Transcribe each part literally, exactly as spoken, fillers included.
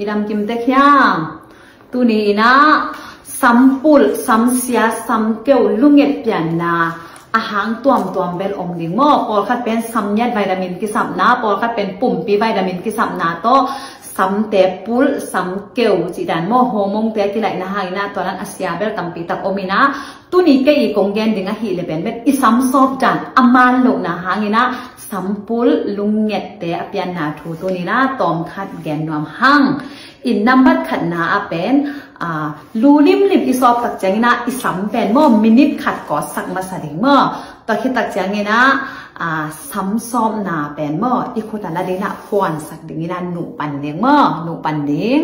I dam kim tek hiam? Tuni in ah sampulh, samsia, samkeu, lungnget pianna a hang tuamtuam bel om ding maw? Pawlkhat pen samngiat vitamin kisapna, pawlkhat pen pumpi vitamin kisapna tawh samte pulh, samkeu cih dan maw, hormone-te a kilaihna hangin ah tua dan a sia bel tampi tak om in ah, tuni kei i kong gen ding ahih leh pen bel i samsawp dan a man lohna hangin ah sampulh, lungnget-te a pianna thu tuni in ah tawmkhat gen nuam hang. I nambat khatna ah pen, aa, lu limlim i sawp tak ciangin ah i sam pen maw, minit khat kawsak masa ding maw? Tua khit tak ciangin ah, aa, samsawpna pen maw, i khut a la ding in ah khuansak ding in ah nuh pan ding maw, nuh pan ding.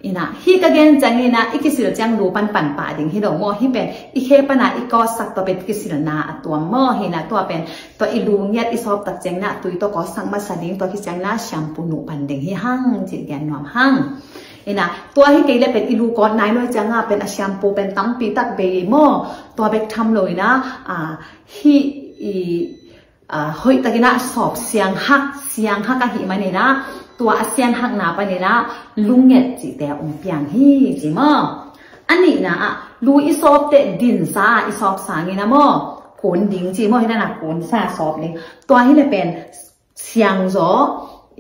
In ah hih ka gen ciangin ah i kisil ciang lu pan pan pah ding hi lo maw? Hih pen i khe pan a i kawsak, tua pen kisilna a tuam maw? Hi in ah tua pen, tua i lu ngiat i sawp tak ciangin ah tui tawh kawsak masa ding, tua khit ciangin ah shampoo nuh pan ding hi hang, cih gen nuam hang. In ah tua hi kei leh pen i lu kawt nai lo ciang ah pen a shampoo pen tampi tak bei maw? Tua bek tham lo in ah, aa, hih i, aa, hoih takin ah sawp sianghak, sianghak ahih manin ah tua a sianghakna panin ah lungnget cihte a om piang hi, ci maw? A nihna ah lu i sawp teh dinsa a i sawp sangin ah maw, kun ding ci maw? Hi dan a kunsa sawp ding. Tua hi leh pen siangzaw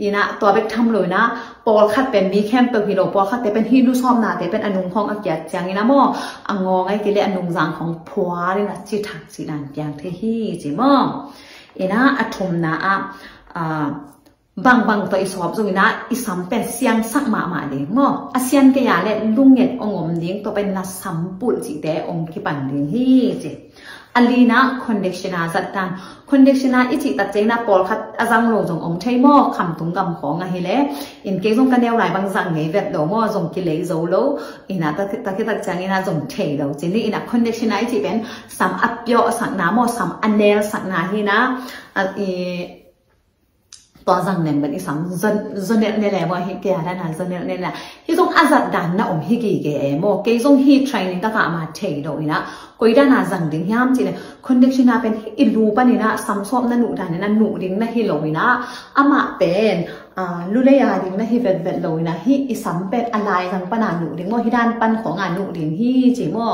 in ah, tua bek tham lo in ah pawlkhat pen mi khempeuh hi lo, pawlkhatte pen hih lu sawpnate pen a nung khawng a kiat ciangin ah maw, a ngawng ahih kei leh a nungzang khawng phual in ah ci thak cih dan piang thei hi, ci maw? In ah a thumna ah, aa, bangbang tawh i sawp zongin ah i sam pen siangsak mahmah ding maw? A sian kei a leh lungnget hong om ding, tua pen na sampulh cihte hong kipan ding hi, ci. A lina conditioner zat dan. Conditioner i cih tak ciangin ah pawlkhat a zang lo zong om thei maw, khamtung gam khawng ahih leh. In kei zong ka neu lai bang zang ngei vet lo maw, zong kilei zo lo. In ah tua khit tak ciangin ah zong thei lo. Ci ni, in ah conditioner i cih pen sam a piawhsakna maw, sam a nelsakna hi in ah, a, i, tua zang leng pen i sam zaw, zaw nelnel e maw, hih kei a dan a zaw nelnel e. Hih zong a zat dan na om hi gige e maw. Kei zong hih training ka kah ma thei lo in ah, koi dan a zang ding hiam cih leh, conditioner pen hih i lu panin ah samsawp na nuh dan in ah nuh ding na hi lo in ah, amah pen, aa, lu lei a ding na hi vetvet lo in ah, hih i sam pen a laizang pan a nuh ding maw, hih dan pan khawng a nuh ding hi, ci maw?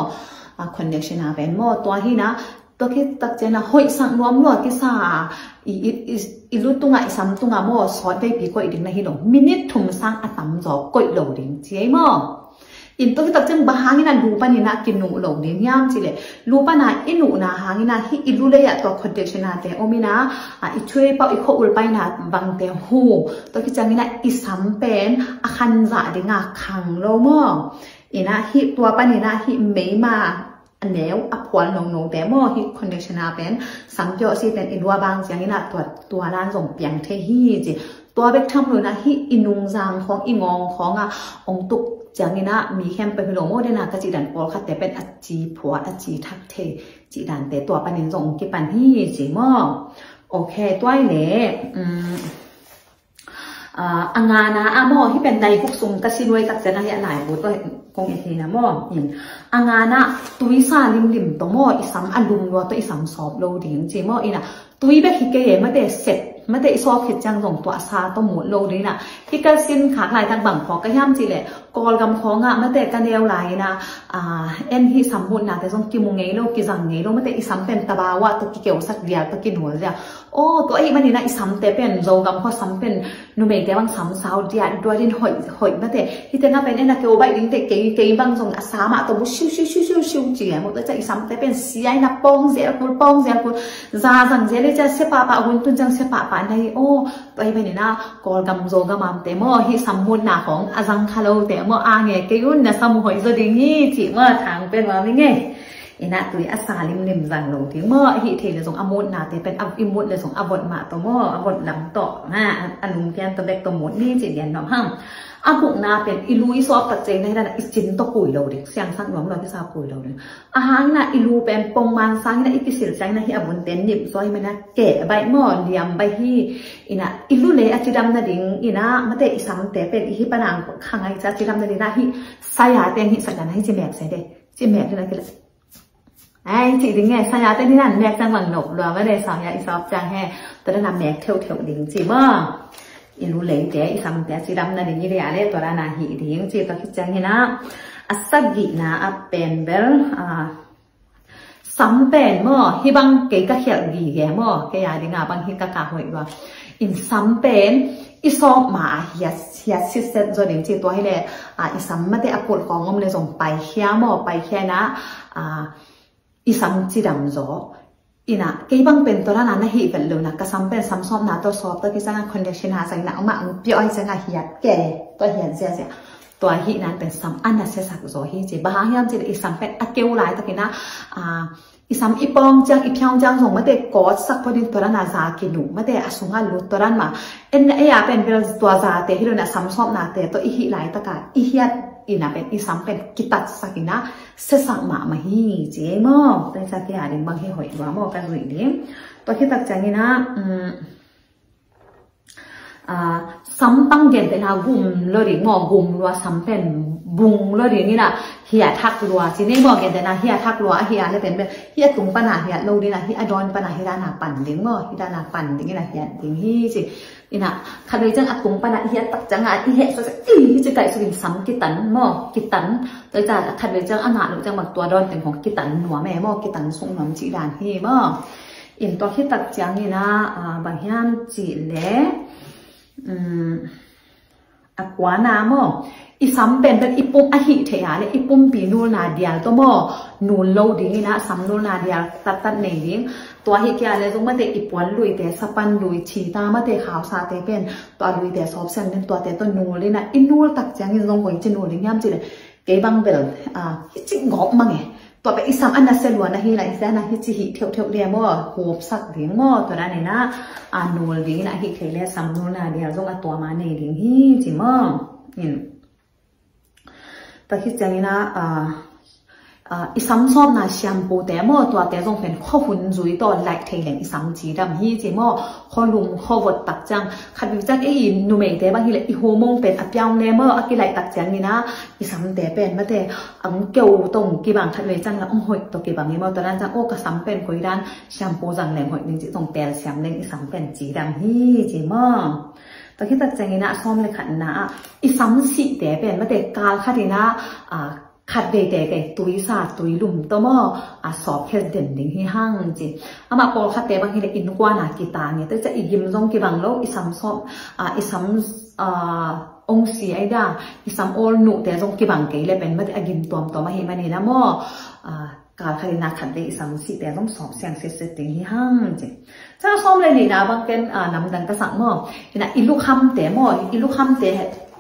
Aa, conditioner pen maw, tua hi in ah, tua khit tak ciangin ah hoihsak nuam lua kisa a, i, i, i, i lu tungah, i sam tungah maw, sawt veipi koih ding na hi lo. Minit thum sang a tamzaw koih lo ding, ci ei maw? In tua khit tak ciang bang hangin ah lu panin ah kinuh lo ding hiam cih leh, lu pan a i nuhna hangin ah hih i lu lei ah tua conditioner-te om in ah, a, i thuei pau, i khua-ul paina bangte hu. Tua khit ciangin ah i sam pen a khanzah ding a khang lo maw? In ah hih tua panin ah hih meima a neu, a phual nonote maw, hih conditioner pen, sam piawh si pen i lu a bang ciangin ah tua, tua dan zong piang thei hi, ci. Tua bek tham lo in ah hih i nungzang khawng, i ngawng khawng ah hong tuk ciangin ah mi khempeuh hi lo maw, den a ka cih dan pawlkhatte pen a ci phual, a ci thak thei cih dante tua panin zong hong kipan hi, ci maw? Ok, tua hi leh, um, Aa, a ngana ah maw, hih pen dai guk sung ka si nuai tak ciang a hih a laibu tawh kong et hi na maw. In, a ngana ah tuisa limlim tawh maw, i sam a lum lua tawh i sam sawp lo ding, ci maw. In ah tui bek hi kei e, mate set, mate i sawp khit ciang zong tua sa tawh mut lo ding. In ah hih ka sin khak laitak bang phawk ka hiam cih leh, Kawlgam khawng ah mate ka neu lai in ah, aa, en hih sam mutnate zong kimu ngei lo, kizang ngei lo, mate i sam pen tabawa tawh kikeusak dial tawh kinul dial. Aw, tua ahih manin ah i samte pen, Zogam khua sam pen, numeite bang sam sau diat duat in hoih, hoih mate. Hih teng ah pen en a keu baih ding teh kei, kei bang zong a sa mah tawh mu siu, siu, siu, siu, siu ci a mu tawh ciah i samte pen sia in a pawng zel kul, pawng zel kul. Za zang zel i ciah sia pahpah, hun tun ciang sia pahpah na hi. Aw, tua ahih manin ah Kawlgam, Zogam amte maw, hih sam mutna khawng a zang kha lote maw, a nge kei un na sam hoih zaw ding hi ci maw, thang pen ma mi nge. In ah tui a sa limlim zang lo ding maw, ahih thei leh zong a mutnate pen a, i mut leh zong a vot mah tawh maw, a vot lam tawh, ha, a, a nung pian tawh bek tawh mut ni ci gen nuam hang. A gukna pen i lu i sawp tak ciang in ah hih dan ah i cin tawh kui lo ding, siangsak nuam lo kisa kui lo ding. A hang in ah i lu pen pongman sang in ah i kisil ciang in ah hih a bunte nip zaw ahih manin ah keh baih maw, liam baih hi. In ah i lu lei a cidam nading in ah mate i samte pen i hih pan a khang a i ciah cidam nading in ah hih saya teng hih sak dan ah hih ci mek se de. Ci mek ding ah kila. Ai, ci ding e, saya te ni nan mek ciang bang nop lua mah de, saya i sawp ciang he. Tua dan a mek theuhtheuh ding ci maw. I lu leite, i samte a cidam nading i leh a leh tua dan a hih ding ci. Tua khit ciangin ah a sagihna ah pen bel, a, sam pen maw, hih bang kei ka khialh gige maw, kei a ding a bang hih ka ka hoih lua. In sam pen i sawp ma a hiat, hiat sitset zaw ding ci. Tua hi leh, a, i sam mate a kulh khawng om leh zong paikhia maw, paikhia in ah, a, i sam cidam zaw. In ah kei bang pen tua dan a na hih vet lo in ah ka sam pen sam sawpna tawh sawp, tua khit ciangin conditioner sang in ah amah ang piawh hi ciangin hiat kei, tua hiat ziahziah. Tua hih nan pen sam a na siasak zaw hi ci. Bang hang hiam cih leh i sam pen a keu laitakin ah, a, i sam i pawng ciang, i phiawng ciang zong mate kawtsak phot in tua dan a za kinuh, mate a sungah lut tua dan mah. En ei a pen bel tua zate hi lo in ah sam sawpnate tawh i hih laitak a i hiat in ah pen i sam pen kitatsak in ah siasak mahmah hi ci ei maw. Tua hi ciang kei a ding bang hi hoih lua maw, ka zuih ding. Tua khit tak ciangin ah, um, a, sam tang gentehna gum lo ding maw, gum lua sam pen bung lo ding in ah hiat hak lua ci nei maw. Gentehna hiat hak lua a hih a leh pen bel hih a tung pan a hiat lo ding in ah hih a dawn pan a hih dan a pan ding maw, hih dan a pan ding in ah hiat ding hi ci. In ah khatvei ciang a tung pan a i hiat tak ciang a i heh sawt ciang i hi ci kaih suk in sam kitan maw, kitan. Tua hi ciang khatvei ciang a ngah loh ciang bang tua dawn teng khawng kitan nuam e maw, kitan suk nuam cih dan hi maw. In tua khit tak ciangin ah, a, bang hiam cih leh, um, a kuana maw, i sam pen pen i pum a hih theih a leh i pumpi nulna dial tawh maw, nul lo ding in ah sam nulna dial tattat nei ding. Tua hi kei a leh zong mate i puan luite, sapan lui, chita mate, khausate pen tua luite sawp siang ding, tuate tawh nul in ah i nul tak ciangin zong koi ci nul ding hiam cih leh kei bang bel, a, hi ci gawp mang e. Tua pen i sam a na sia lua na hi lai, i sia na hi ci hih theuhtheuh dia maw, huapsak ding maw, tua dan in ah, a, nul ding in ah hih thei leh sam nulna dial zong a tua ma nei ding hi ci maw. In tua khit ciangin ah, a, a, i sam sawpna shampoo te maw, tuate zong pen khua hun zui tawh laih thei leng i sam cidam hi ci maw. Khua lum khua vot tak ciang, khatvei ciang ei numeite bang hi leh i humong pen a piang le maw, a kilaih tak ciangin ah i samte pen mate ang keu tawh kibang, khatvei ciang la ang hoih tawh kibang hi maw. Tua dan ciang aw ka sam pen koi dan shampoo zang leng hoih ding cih tawh tel siam leng i sam pen cidam hi ci maw. Tua khit tak ciangin ah a sawm le khatna ah i sam sihte pen mate kal khat in ah, a, khatveite kei tui sa tui lum tawh maw, a, sawp khia den ding hi hang ci. Amah pawlkhatte bang hi leh innkuan a kitang e, tua ciang i gim zong kibang lo, i sam sawp, a, i sam, a, ong si ai da, i sam awl nuhte zong kibang kei leh pen mate a gim tuamtuam ahih manin ah maw, a, kal khat in ah khatvei i sam sihte zong sawp siang sitset ding hi hang ci. Ciang a sawm le nihna bang ken, a, namdang ka sak maw. In ah i lukhamte maw, i lukhamte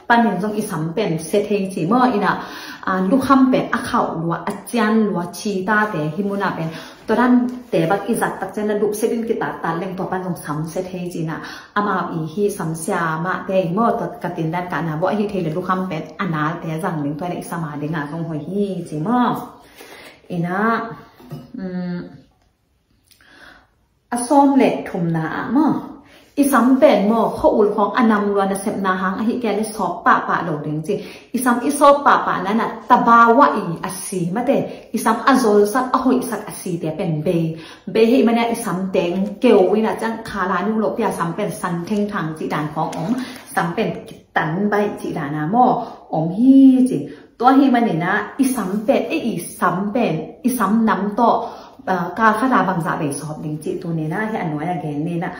panin zong i sam pen sia thei ci maw. In ah, a, lukham pen a khauh lua, a cian lua, chitate hih mun ah pen tua dante bang i zat tak ciang a lupset in kitattat leng tua pan zong sam sia thei ci. In ah amau i hih sam sia mahte i maw, tua ka tin dan ka na bawh ahih thei leh lukham pen a nalte zang ding, tua leh i sam a ding ah zong hoih hi ci maw. In ah, um, a sawm le thumna ah maw, i sam pen maw, khua-ul khawng a nam lua, nasepna hang ahih kei leh sawp pahpah lo ding ci. I sam i sawp pahpah na in ah tabawa i a si mate, i sam a zolsak a hoihsak a site pen bei, bei hih man in ah i sam teng keu in ah ciang khala nu lo pia sam pen san thengthang cih dan khawng om, sam pen kitan baih cih dan a maw om hi ci. Tua ahih manin ah i sam pen, ei i sam pen i sam nam tawh, a, kal khat a bangzah vei sawp ding cih tuni in ah hih a nuai a gen ni in ah,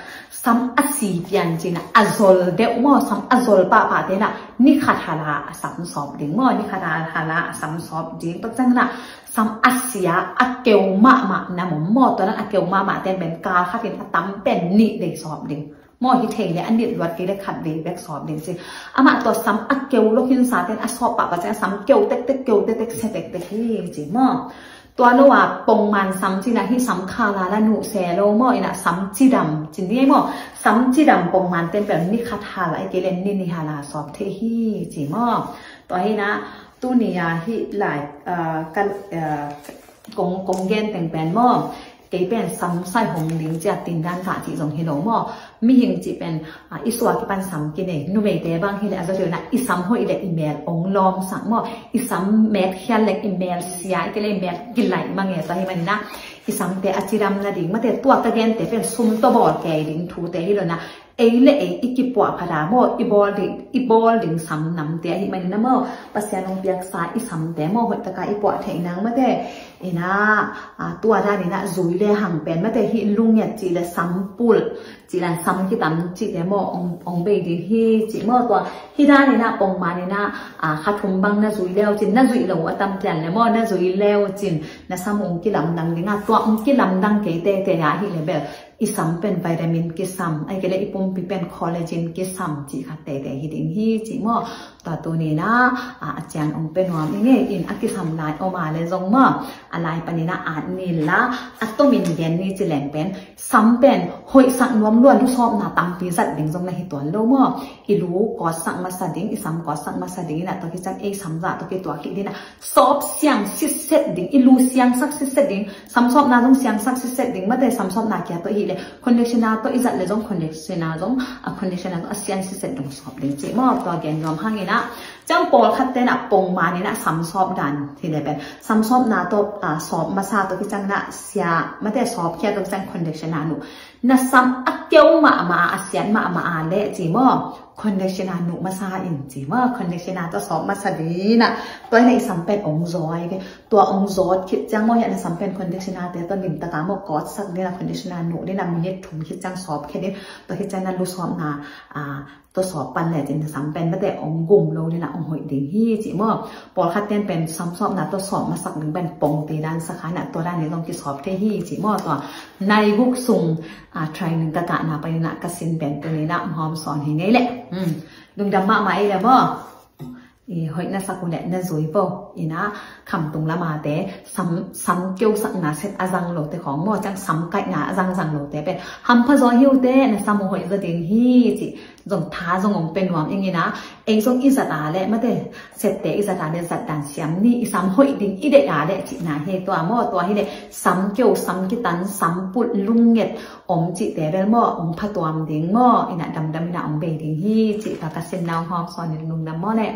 sam a si pian ci in ah a zol deuh maw, sam a zol pahpahte in ah ni khat hal a sam sawp ding maw, ni khat hal a sam sawp ding. Tua ciang in ah sam a si a, a keu mahmah nam om maw, tua dan a keu mahmahte pen kal khat in a tam pen nih vei sawp ding. Maw, hi thei leh a nit luat kei leh khat vei bek sawp ding ci. Amah tua sam a keu lo khin sa ten a sawp pahpah ciang a sam keu tektek, keu tektek, sia tektek hi ci maw. Tua lo a pongman sam ci in ah hih sam khala la nuh se lo maw, in ah sam cidam ci ni maw. Sam cidam pongman ten pen ni khat hal a, ahih kei leh ni nih hal a sawp thei hi ci maw. Tua hi in ah tuni a hih lai, a, ka, a, kong, kong gen teng pen maw, kei pen sam sai hong ding ci a tin dan ka cih zong hi lo maw. Mihing cih pen, a, i suak kipan sam kinei, numeite bang hi leh a zaw deuh in ah i sam hoih leh i mel ong lawmsak maw, i sam met khial leh i mel sia, ahih kei leh i mel kilaih mang e. Tua ahih manin ah i samte a cidam nading mate tua ka gente pen sum tawh bawl kei ding thute hi lo in ah ei le ei i kipuah phata maw, i bawl ding, i bawl ding sam namte ahi manin a maw, Pasian hong piaksa i samte maw, hoih taka i puah theih nang mate. Ina, a, tua dan ina zui le hang pen mate, hih lungnget cih le sampul cih le sam kitam cihte maw, ong, ong bei ding hi cih maw. Tua hih dan ina pongman ina, a, kha thum bang na zui leu cin, na zuih lo a tam pian le maw, na zui leu cin na sam ong kilamdang ding a, tua ong kilamdang kei tete a hih le bel i sam pen vitamin kisam, ai kei le i pumpi pen collagen kisam cih khat tete hi ding hi cih maw. Tua tuni ina, a, a cian ong pe nuam i ngei in a kisam lai om a le zong maw, a lai pan ina at ni la, a tomin gen ni ci leng pen sam pen hoihsak nuam lua, lusawpna tampi zat ding zong na hi tuan lo maw. I lu kawtsak masa ding, i sam kawtsak masa ding ina, tua khit ciang ei sam zah tua khit tua khit ding ina sawp siang sitset ding, i lu siangsak sitset ding, samsawpna zong siangsak sitset ding mate. Samsawpna kia tawh hi le conditioner tawh i zat le zong, conditioner zong, a, conditioner zong a siang sitset dong sawp ding cih maw. Tua gen nuam hang ina, ciang pawlkhat te na pongman ina samsawp dan hi le pen samsawpna tawh, a, sawp masa tawh khit ciang na sia mate, sawp khia tawh khit ciang conditioner nuh. Na sam a keu mahmah a, a siat mahmah a le cih maw, conditioner nuh masa in cih maw. Conditioner tawh sawp masa ding ina, tua ina i sam pen ong zaw ai ve. Tua ong zawt khit ciang maw, hiah na sam pen conditioner te tawh limtaka maw kawtsak ding ina, conditioner nuh ding ina, minute thum khit ciang sawp khia ding. Tua khit ciang na lusawpna, a, tawh sawp pan le cin na sam pen mate ong gum lo ding ina ong hoih ding hi cih maw. Pawlkhat ten pen samsawpna tawh sawp masak ding pen pong ti dan sakha ina, tua dan ina zong kisawp thei hi cih maw. Tua nai guk sung, a, training ka kahna pan ina ka sin pen tuni ina ong hawm sawn hi ngei le. Hmm. Lungdam mahmah ei le maw. I hoih na sak uh le na zui po ina, khamtung lama te sam, sam keusakna set a zang lo te khong maw, ciang sam kaihna a zangzang lo te pen hampha zaw hi uh te, na sam uh hoih zaw ding hi cih zong tha zong ong pe nuam ing ina. Ei zong i zat a le mate, sette i zat a le zat dan siam ni, i sam hoih ding i deih a le cihna hi. Tua maw, tua hi le sam keu, sam kitan, sam pulh, lungnget om cihte bel maw ong phatuam ding maw, ina damdam ina ong bei ding hi cih ka, ka sin na ong hawm sawn in lungdam maw le.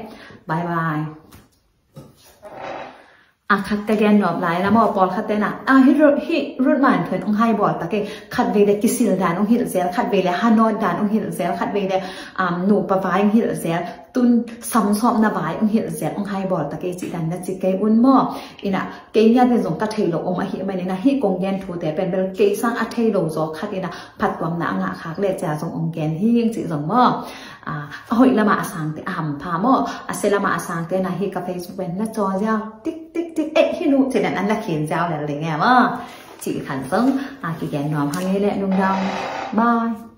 Bye bye. A khat ka gen nop lai la maw, pawlkhat te na, a, hih Ruth, hih Ruth man thuin ong hai bawl ta kei, khat vei le kisil dan ong hilh zel, khat vei le hanawt dan ong hilh zel, khat vei le, um, nupa vai ong hilh zel, tun samsawpna vai ong hilh zel, ong hai bawl ta kei cih dan na ci kei un maw. Ina kei ngiat in zong ka thei lo om ahi manin a, hih kong gen thute pen bel kei sang a thei lo zaw khat ina phattuamna a ngah khak le cia zong ong gen hing cih zong maw. A, a hoih lama a sangte a hampha maw, a sia lama a sangte na hih ka Facebook pen na caw ziau tik tik tik, eh, hi lu cih dan an na khin ziau lel ding e maw. Cih khan zong, a, kigen nuam hang ei le lungdam. Bye.